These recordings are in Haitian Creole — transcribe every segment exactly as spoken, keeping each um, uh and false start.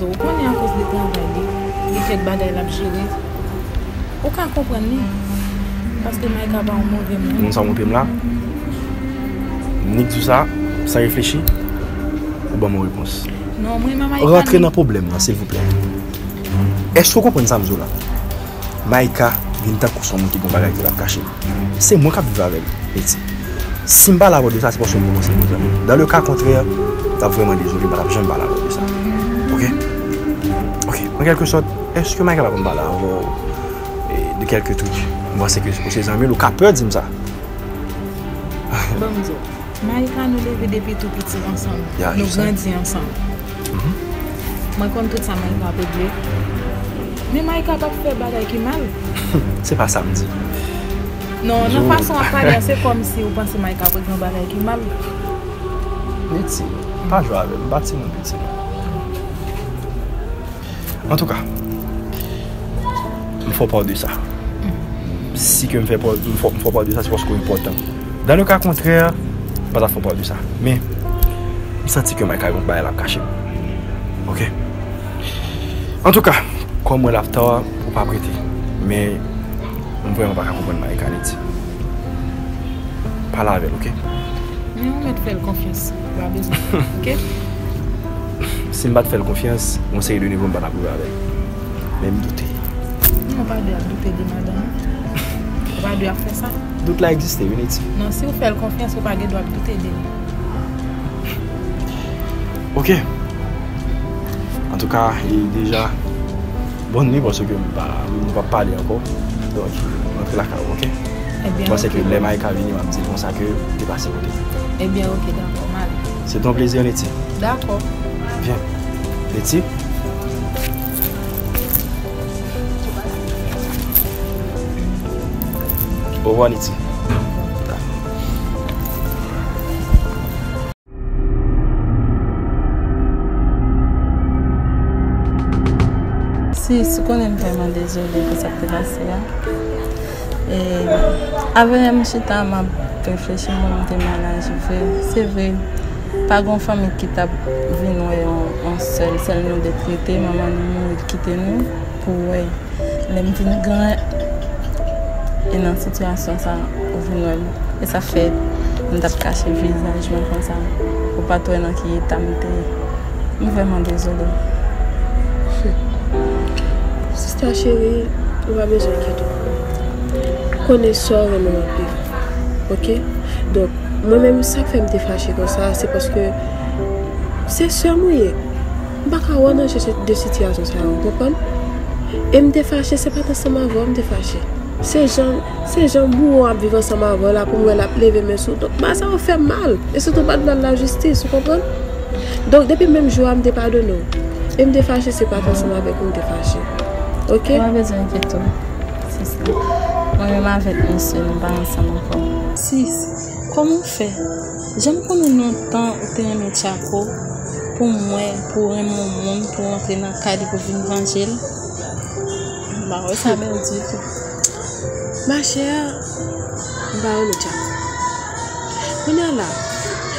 Ou konnen akoz de travay li, gen kèk bagay l ap jere. Ou ka konprann li. Paske Maïka pa yon move moun. Moun sa montre m la. Nik di w sa, san reflechi, ou ban m yon repons. Non, mwen, Maïka. Rantre nan pwoblèm nan, silvouplè. Èske w konprann sa m di w la? Maïka vin tankou se yon moun ki gen yon bagay ke l ap kache. Se mwen k ap viv avè l, Neti. Si m pale avè w de sa, se paske m konnen se yon bon zanmi. Dans le cas contraire, m t ap vrèman dezole, m pa t ap janm pale avè w de sa. Oke? Oke, an kèlke sòt, èske Maïka pa konn pale avè w, e, de kèlke trik? M panse ke ou se zanmi l, ou ka pè di m sa. Ban m di w. Maïka, nou leve depi tou piti ansanm. Nou grandi ansanm. Mwen konn tout sa Maïka ap regle. Men Maïka p ap fè bagay ki mal. Se pa sa m di. Non, nan fason w ap pale an, se kòmsi ou panse Maïka ap regle yon bagay ki mal. Neti, pa jwe avè m, m pa timoun piti non. Antouka, m fè w pa de sa. Si ke m fè pa, m fè, m fè w pa de sa, se paske w enpòtan. Dans le cas contraire, m pa t ap fè w pa de sa. Men, m santi ke Maïka gen yon bagay l ap kache m. Oke? Antouka, kòm mwen la, ta, ou pa prete. Men, m vrèman pa ka konprann Maïka, Neti. Pale avè l, oke? Men ou mèt fè l konfyans. Ou pa bezwen, oke? Si m pa t fè l konfyans, yon seri de nivo m pa t ap rive avè l. Men m doute. Non, ou pa dwe ap doute de madanm ou. Ou pa dwe ap fè sa. Dout la egziste, wi, Neti. Non, si w fè l konfyans, ou pa gen dwa ap doute de li. Oke. Antouka, e deja, bòn nwi, paske m pa, nou p ap pale ankò. Donk, antre lakay ou, oke? Ebyen, oke. M panse ke lè Maïka vini, m ap di l konsa ke te pase kote. Ebyen, oke, dakò, m ale. Se te yon plezi, Neti. Dakò. Byen. Neti. Au revoir, Neti. Sis, ou konnen m vrèman dezole pou sa k te pase a. E, avè m chita, m ap reflechi, mwen, m te mal aji vre. Se vre, pa gen yon fanmi ki t ap vin wè yon, yon sèl, sèl nou de trete, manman nou mouri kite nou pou wè. Lè m vin gran, e nan sitiyasyon sa, ou vin wè m. E sa fè m t ap kache vizaj mwen konsa. Ou pa t wè nan ki eta m te ye. M vrèman dezole. Sista cheri, ou pa bezwen enkyete w. Konnen sa w renmen w ap viv. Oke? Donk, mwen menm, sa k fè m te fache konsa, se paske se sè m ou ye. M pa ka wè w nan jan de sitiyasyon sa yo, ou konprann? E m te fache, se pa t ansanm avè w m te fache. Se jan, se jan bouwo ap viv ansanm avè w la pou m wè l ap leve men sou w. Donk, bagay sa yo fè m mal. E sitou pa t ba l lajistis, ou konprann? Donk, depi menm jou a, m te padone w. E m te fache, se pa t ansanm avèk ou m te fache. Oke? Ou pa bezwen enkyete w, sista. Mwen menm avèk misye, nou pa ansanm ankò. Sis, kòman w fè? Jan m konnen lontan ou te renmen Tchako, pou m wè, pou w renmen yon moun, pou w rantre nan kay li, pou w vin vanje l. M pa wè sa bèl ditou. Machè, m pa renmen Tchako. Kounye a la,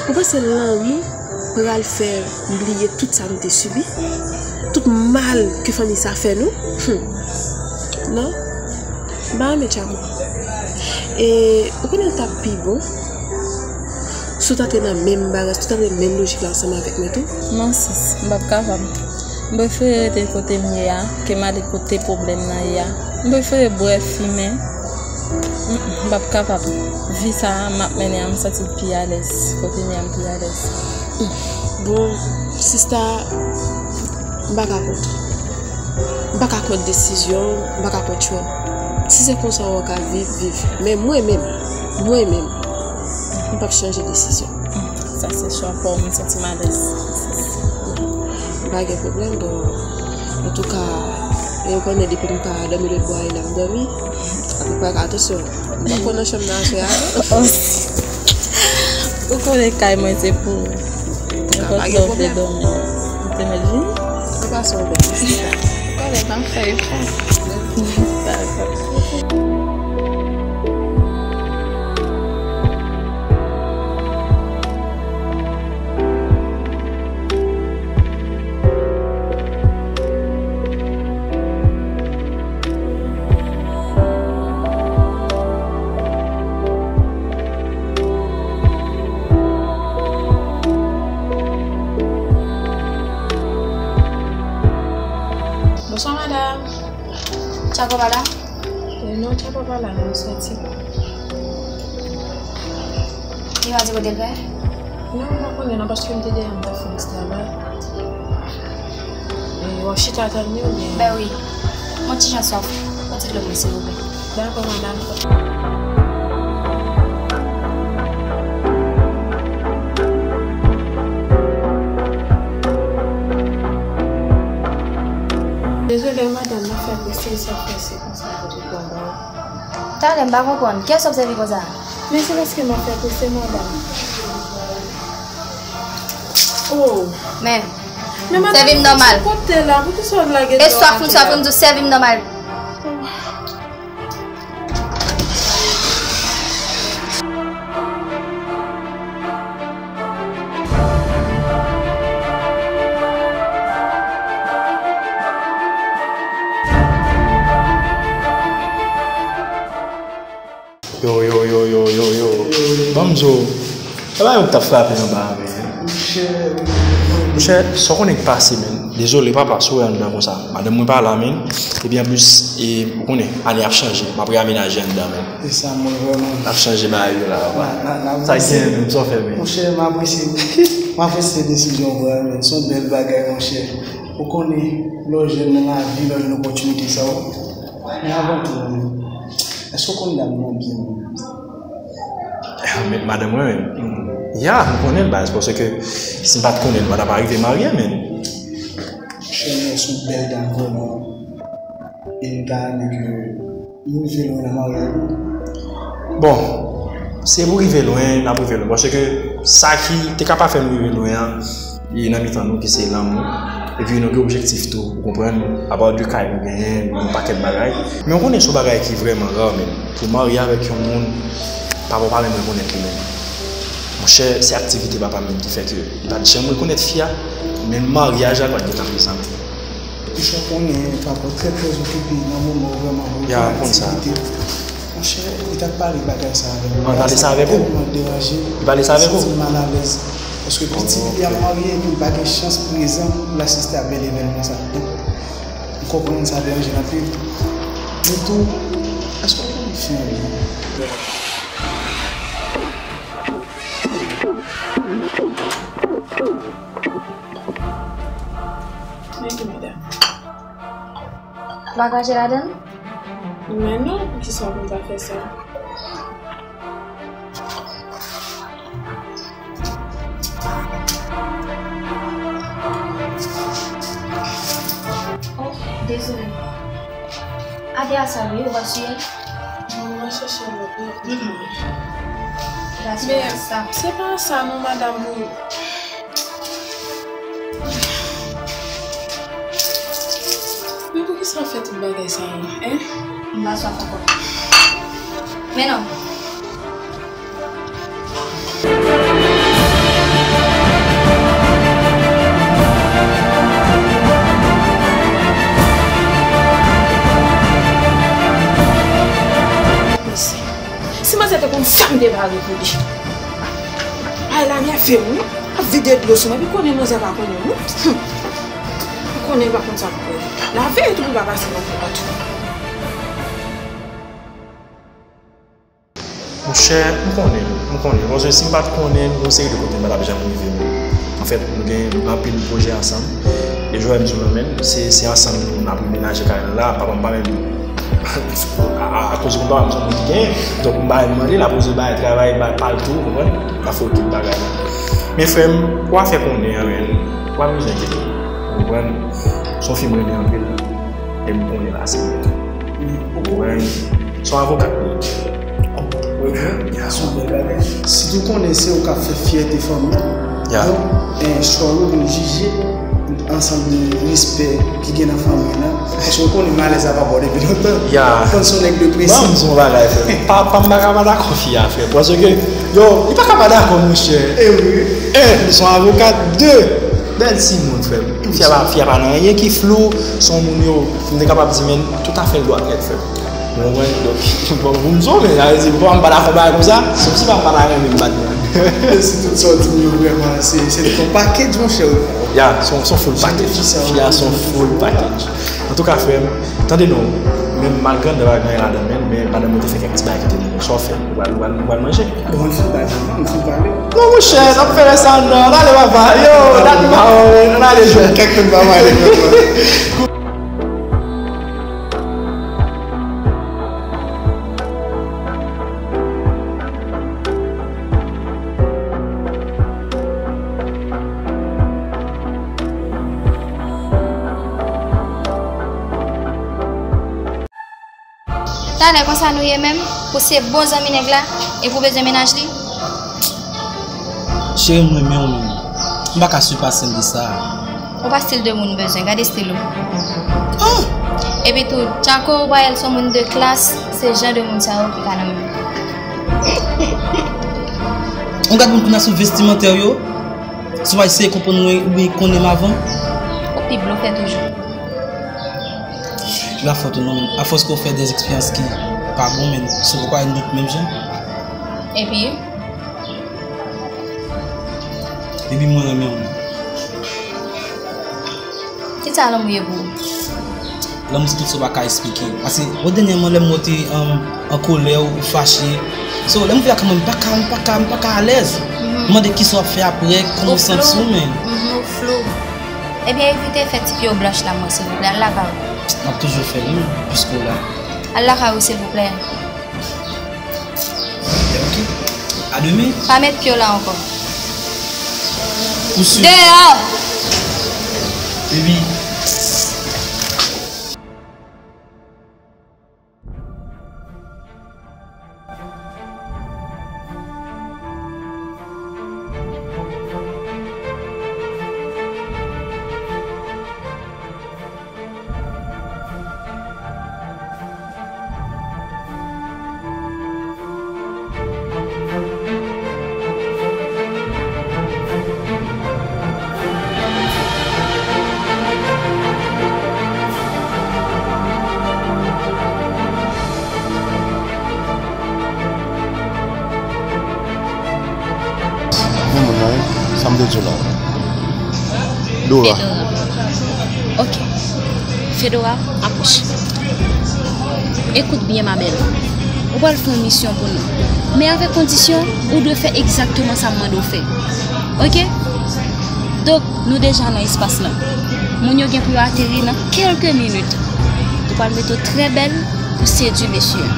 ou panse lanmou pral fè m bliye tout sa m te sibi? Tout mal ke fanmi sa fè nou? Hum. Non. M pa renmen Tchako. E ou konnen l t ap pi bon si w t antre nan menm bagay, si w t antre menm lojik la ansanm avèk mwen tou? Non, sis, m p ap kapab. M prefere rete kote m ye a, ke m ale kote pwoblèm nan ye a. M prefere bwè, fimen. Mm, mm, m p ap kapab. Vi sa a m ap mennen an, m santi l pi alèz. Kote m ye a, m pi alèz. Bon, sista, m pa ka kont ou. M pa ka kont desizyon w, m pa ka kont chwa w. Si se konsa w ka viv, viv. Men mwen menm, mwen menm, m p ap chanje desizyon. Sa se chwa pa w, m santi m alèz. M pa gen pwoblèm, bon, antouka, e ou konnen depi m pa dòmi lòtbò a, e la m dòmi. Apeprè, atansyon, m pa konn nan chanm nan aswè a, non. Ou konnen kay mwen se pou ou. Nenpòt lè w vle dòmi, ou te mèt vini. Ou pase yon bèl sista. Ou konnen m ap fè efò. Dakò. Bonswa, madanm. Tchako pa la? Eh, non, Tchako pa la, non, li sòti. Li pa di kote l pral? Non, m pa konnen non, paske m te deyò, m t ap fè yon ti travay. Eh, w ap chita tann li oubyen? Ben wi. Yon ti jan swaf. Yon ti dlo pou mwen, silvouplè. Dakò, madanm. Dezole, madanm, m ap fè prese, sa fè se konsa pou tout bagay. Talè, m pa konprann. Kiyès w ap sèvi konsa? Men se paske m ap fè prese, madanm. Oh. Men, men madanm, sèvi m nòmal. Kote la? Poukisa w lage dlo atè a? E swaf m, swaf m, di w sèvi m nòmal. Oh. Yo, yo, yo, yo, yo, yo. Ban m di w, e pa yon k t ap frape anba a, men. Monchè, sa w konnen k pase, men. Dezole, papa, si w wè anndan konsa. Madanm mwen pa la, men. Epi anplis, e, ou konnen, ane ap chanje. M ap reyamenaje anndan, men. E sa, mwen vrèman. N ap chanje bagay yo la, papa. Sa k gen menm, sa w fè, men? Monchè, m apresye, m apresye desizyon w pran, men. Se yon bèl bagay, monchè. Ou konnen, lè w jèn nan lavi, lè w jwenn opòtinite sa yo. Men avan tou, men, èske w konn dam nan byen menm? Ah, men madanm mwen menm. Ya, m konnen l baz, paske si m pa t konnen l, m pa t ap arive marye, men. Monchè, men se yon bèl dam vrèman. E m ta renmen ke nou rive lwen nan maryaj nou. Bon, si e pou rive lwen, n ap rive lwen. Paske sa ki te ka pa fè nou rive lwen an, e nan mitan nou ki se lanmou. Epi nou gen objektif tou, ou konprann, apa de kay nou genyen, yon pakèt bagay. Men ou konnen se yon bagay ki vrèman ra, men pou w marye avèk yon moun, papa w pa menm rekonèt li menm. Monchè, se aktivite papa m menm ki fè ke li pa t janm rekonèt fi a, men maryaj la li pa t gentan prezan. Monchè, w konnen papa w trè, trè okipe nan moman w vrèman, ya, m konn sa. Monchè, li t ap pale bagay sa avè m. An, pale sa avèk ou? Tèlman deranje. Li pale sa avèk ou? Santi m malalèz. Paske pitit li ap marye epi m pa gen chans prezan pou l asiste a bèl evènman sa. Donk, m konprann sa deranje l anpil. Men tou, èske w konn fi an byen? Men ki medam. Ou pa krache ladan l? Men non, poukisa w konn ta fè sa? Oh, dezole. Atè a sal wi, ou pa siye l? Non, mwen chèche lòt, non. Mm-mm. Ou pa siye l, sa. Men se pa sa non, madanm, pou Men poukisa w fè tout bagay sa yo, en? M pa swaf ankò. Men non. Mèsi. Si manzè te konn sa m te pare pou li. Ay, la nève m, wi. Ap vide dlo sou mwen, epi konnen manzè pa konnen, wi. Hum. Ou konnen l pa konn sa pou fè. Lave tou pou pa pase nan kou a tou. Monchè, m konnen l, m konnen l. Paske si m pa t konnen l, gon seri de kote m pa t ap janm rive menm. Anfèt, nou gen anpil pwojè ansanm. E jan w wè m di w lan menm, se, se ansanm nou, n ap remenaje kay lan la. Papa m pa menm, a, a, akoz konpa m se yon moun ki genyen. Donk, m pa menm mande l, ap poze bay travay, bay pa l tou, ou konprann? L ap fè okenn bagay. Men frè m, w a fè konnen an, men, w pa bezwen enkyete w, ou konprann? Se yon fi m renmen anpil, e m konnen l ase byen. Ou konprann? Se yon avokat li ye. Wi, wi. Ya, se yon bèl bagay. Sitou konnen se ou k ap fè fyète fanmi. Ya. Donk, eh, chwa yo dwe jije ansanm de respè ki gen nan fanmi an lan. Paske ou konnen malèz la pa ba w depi lontan. Ya. Tann se yon nèg de prensip. Ban m di w yon bagay, frè. Papa m pa ka pa dakò fi a, frè. Paske, yo, li pa ka pa dakò, monchè. E wi. Eh, li se yon avokat de bèl timoun, frè. Fi a pa, fi a pa nan anyen ki flou. Se yon moun yo, m te kapab di, men, tout afè l dwat nèt, frè. Ou konprann? Donk, bon, pou m di w, men, sa vle di, papa m pa dakò bagay konsa, se kòmsi papa m pa ta renmen m bat moun. Si tout sa w di m yo vrèman, se, se tout yon package, monchè. Ya, se yon, se yon full package. Fi a se yon full package. Antouka, frè m, tande non, menm malgre anndan pa gen anyen ladan l, men, men madanm mwen te fè kèk ti bagay ki te bon. Sa w fè? Ou pral, ou pral, ou pral manje? Bon, m fin pale, m fin pale. Non, monchè, n ap fè lè sa anndan. N ale, papa. Yo, dat m pa wè w, men, n ale jwe. Kèk moun pa pale, papa. Talè konsa nou ye menm, pou se bon zanmi nèg la, epi w bezwen mennaj li? Cheri, m renmen w, men m pa ka sipase l de sa. Ou pa stil de moun m bezwen, gade stil ou. Ah! Epi tou, Djako, ou pa wè l se yon moun de klas, se jan de moun sa yo ki ka nan men m. Ou gad moun kounye a sou vestimantè yo, si w pa eseye konprann mwen oubyen konnen m avan. Ou pi blofè toujou. Epi afòs ou non, afòs ke w fè de eksperyans ki pa bon, men se poukwa nou menm jan. Epi? Epi mwen renmen w. Ki sa lanmou ye pou ou? Lanmou se tout sa w pa ka eksplike. Paske, bon, dènyèman, lè m wè w te, um, an kolè, ou fache. So, lè m vin lakay mwen, m pa ka, m pa ka, m pa ka alèz. M mande kisa w ap fè apre, kòman w santi w menm. Ou flou. Ebyen, evite fè ti pye w blanch la, mwen, silvouplè. Al lakay ou. M ap toujou fè l, wi, piske w la. Al lakay ou, silvouplè. Ok. A demen. Pa met pye w la ankò. Ou si? Deyò! Baby. Bon, moun nan, wi. Sa m te di w la. Dora. Fedora. Ok. Fedora, apwoche. Écoute bien, ma belle. Ou pral fè yon misyon pou nou. Men avèk kondisyon, ou dwe fè egzakteman sa m mande w fè. Ok? Donk, nou deja nan espas lan. Moun yo gen pou yo ateri nan kèlke minit. Ou pral mete w trè bèl pou sedui mesye a.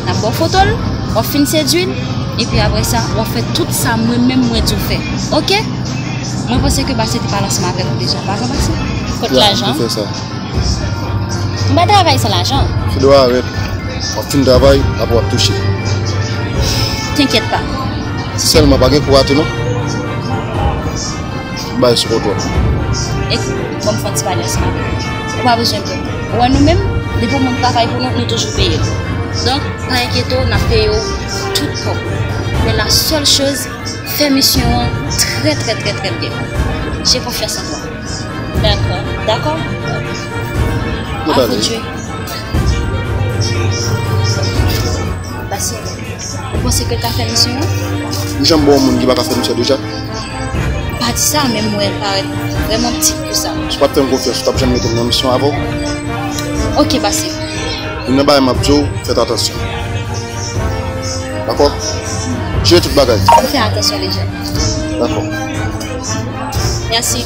N ap ba w foto l, w ap fin sedui l, epi apre sa, w ap fè tout sa mwen menm mwen di w fè. Ok? Mwen panse ke Basye te pale ansanm avèk ou deja, pa vre, Basye? Kot lajan? Fè sa. M pa travay san lajan. Fedora, arèt. W ap fin travay, apre w ap touche. T'inquiète pas. Sèlman, pa gen kou rate, non. Bay sou kontwòl. Ekout, ban m fè yon ti pale ansanm avè w. Ou pa bezwen pè. Ou wè nou menm, depi yon moun travay pou nou, nou toujou peye l. Donk, pa enkyete w, n ap peye w tout kòb. Men la seule chose, fè misyon an trè, trè, trè, trè byen. J'ai confiance en toi. Dakò. Dakò? Mwen pale. Basye, ou panse ke l ka fè misyon an? M janm ba w yon moun ki pa ka fè misyon deja? Pa di sa, men m wè l parèt vrèman piti pou sa. Si w pa t fè m konfyans, ou t ap janm mete m nan misyon avè w? Ok, Basye. Youn nan bagay m ap di w, fèt atansyon. Dakò? Jere tout bagay. Ou fè atansyon, Lejan. Dakò. Mèsi.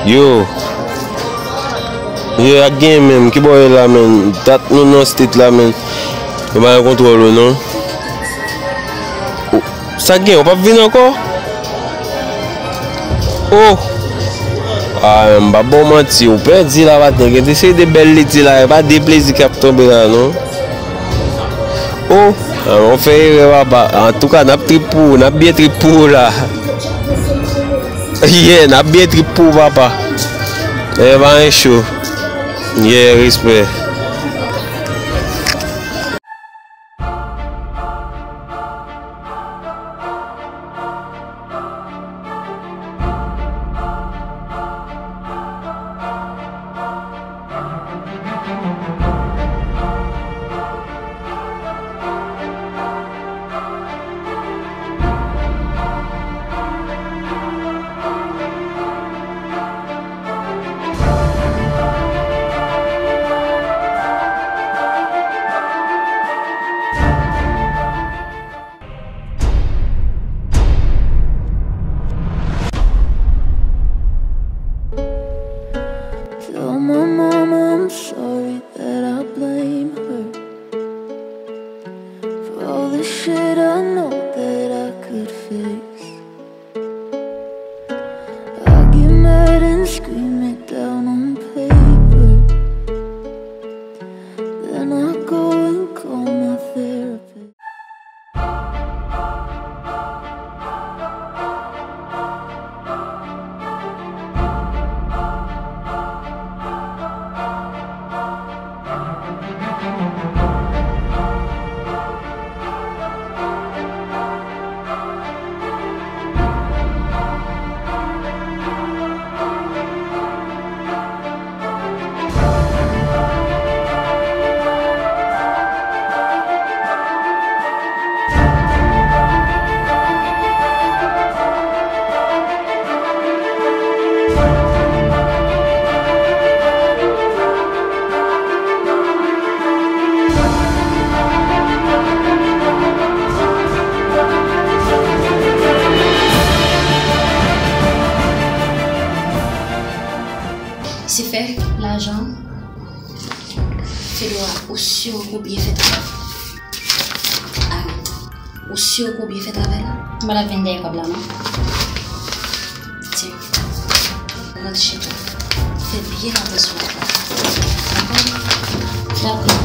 Yo. Yo, y ap gen menm. Kibò w ye la, menm? Dat nou nan state la, menm. Yo pa gen kontwòl ou, non. O, sa gen, w p ap vin ankò? O! A, m p ap ba w manti, ou pèdi la maten. Gen de seri de bèl leti la, e pa de plezi k ap tonbe la, non. O! A, ou fè erè, papa. Antouka, n ap trip pou ou, n ap byen trip pou ou la. Yeah, n ap byen trip pou ou, papa. E pa gen cho. Yeah, respè. Tell my mama I'm sorry that I blame her for all the shit I know that I could fix. I get mad and scream it down on paper. Then I go and call my therapist. Se fè lajan. Fedora, ou si ou byen fè travay? Arete. Ou si ou byen fè travay la? M pa t ap vin dèyè kòb la, non. Tiens. Rantre chez toi. Fè byen atansyon ak kòb la. Dakò? Dakò.